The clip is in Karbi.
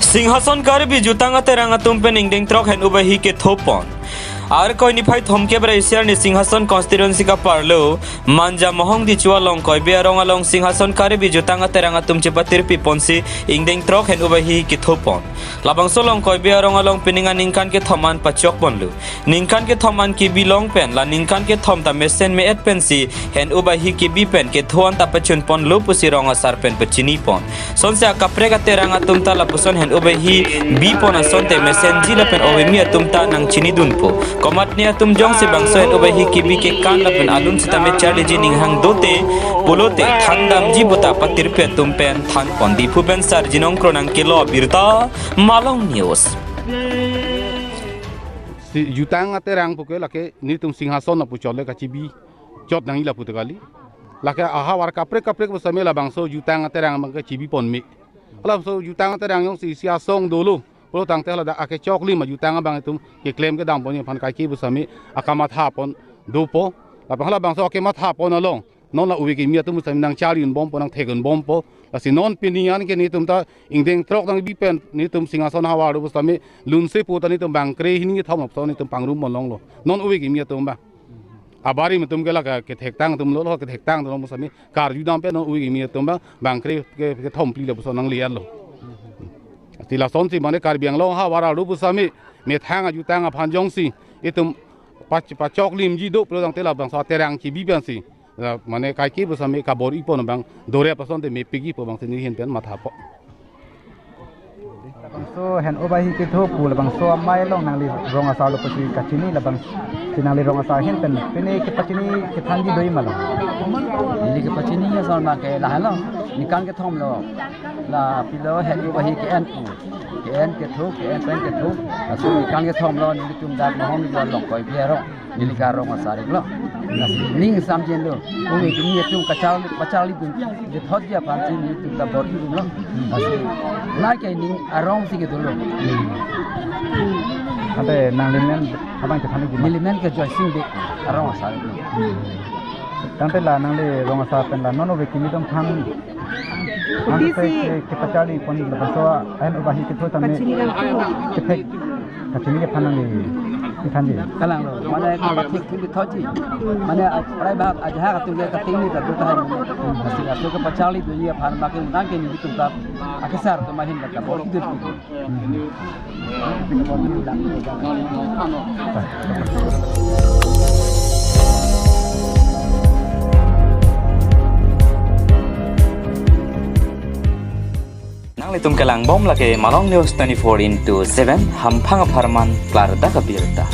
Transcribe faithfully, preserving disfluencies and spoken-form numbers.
Singhason Karbi jutang aterang atum pen ingdeng throk hen ubahi kethopon. Arkoi niphai thomkep ra isi arni Singhason constituency kaparlo Manja Mohongdichu along Koibe arong along Singhason Karbi jutang aterang atum chepatirpi ponsi ingdeng throk hen ubahi kethopon. Labangso along Koibe arong along pining aningkan kethom an pachokponlo. Ningkan kethom an kebi long pen la ningkan kethom ta mesen me-et pensi hen ubahi kebi pen ketho an ta pachunponlo pusi rong asar pen pachinipon. Sonsi akaprek aterang atum ta lapuson hen ubahi bipon asonte mesenji lapen ovemi atum ta nangchinidunpo. Komatne atum jongsi bangso hen ubahi kebi kekan lapen alun sitame charliji ninghang dote pulote thandamji puta patirpi atum pen thanpon. Diphu pen Sarjinong Kronang kelo birta Malong News. Si jutang aterang puke lake nelitum Singhason lapu chot le kachibi chot nangji lapu te kali. Lake ahavar kaprek kaprek pusitame labangso jutang aterang abang kachibi pon me. Labangso jutang aterang jongsi isi asong dolo pulo tangte hala dak akechoklim ajutang abang itum keklem kedam pon aphan kaike pusitame akamatha pon dopo. Lapen halabangso akemathapon along non la ove kimi atum pusitame nangcharli unbompo, nangthek unbompo. Lasi non pini an ke nelitum ta ingdeng throk nangbi pen nelitum Singhason havar do pusitame lunse pu ta nelitum bangkre hini thom apso nelitum pangrum ponlonglo. Non ove kimi atum abang. Abarim atum ke lake kethektang atum lo, lo kethektang atum pusitame karjudam pen non ove kimi atum abang bangkre ke, kethom phli lapuson nangle-etlo. Ti lasonsi mane Karbi Anglong havar do pusitame methang ajutang aphan jongsi itum pach-, pachoklimji do pulo tangte labangso aterang chibi pensi la mane kaike pusitame kabor-ipon abang dorep asonte mepikji pu abangsi neli ahin pen mathapo. Labangso hen ubahi ketho pu labangso amei along nangli rong asar lo pusi kachini labangsi nangli rong asar ahin pen pine kepachini kethanji do-i ma lo? Neli kepachini asar ma ke lahelo. Ningkan kethom lo. La pilo hen ubahi ke-en pu. Ke-en ketho, ke-en pen ketho. Laso ningkan kethom lo nelitum dak Mohongdichu along Koibe arong neli karong asar-iklo. Lasi ning samjin lo. Ove kimi atum kachar, kacharlidun, dethotji aphansi nelitum ta bor-idunlo. Lasi nai ke ning arongsi kedolo. Ante nangli men abang chethan-ikji ma? Neli men ke Joysing Bey, arong asar-iklo. Tangte la nangli rong asar pen la non ove kimi atum aphan Ante ke, kepacharli pon labangso ahen ubahi ketho tame kepachini lang tu. Kethek kachini ke phan nangli thanji. Kalang lo, mane kepathik tu kethoji. Mane a-, prai bhag ajahak atum ke kating ni ta do tahai. Lasi laso kepacharlidunji aphan ma ke undang ke nelitum ta akesar atum ahin ta kabor-idun. Nanglitum kelangbom lake Malong News twenty-four into seven, hamphang apharman klardak abirta.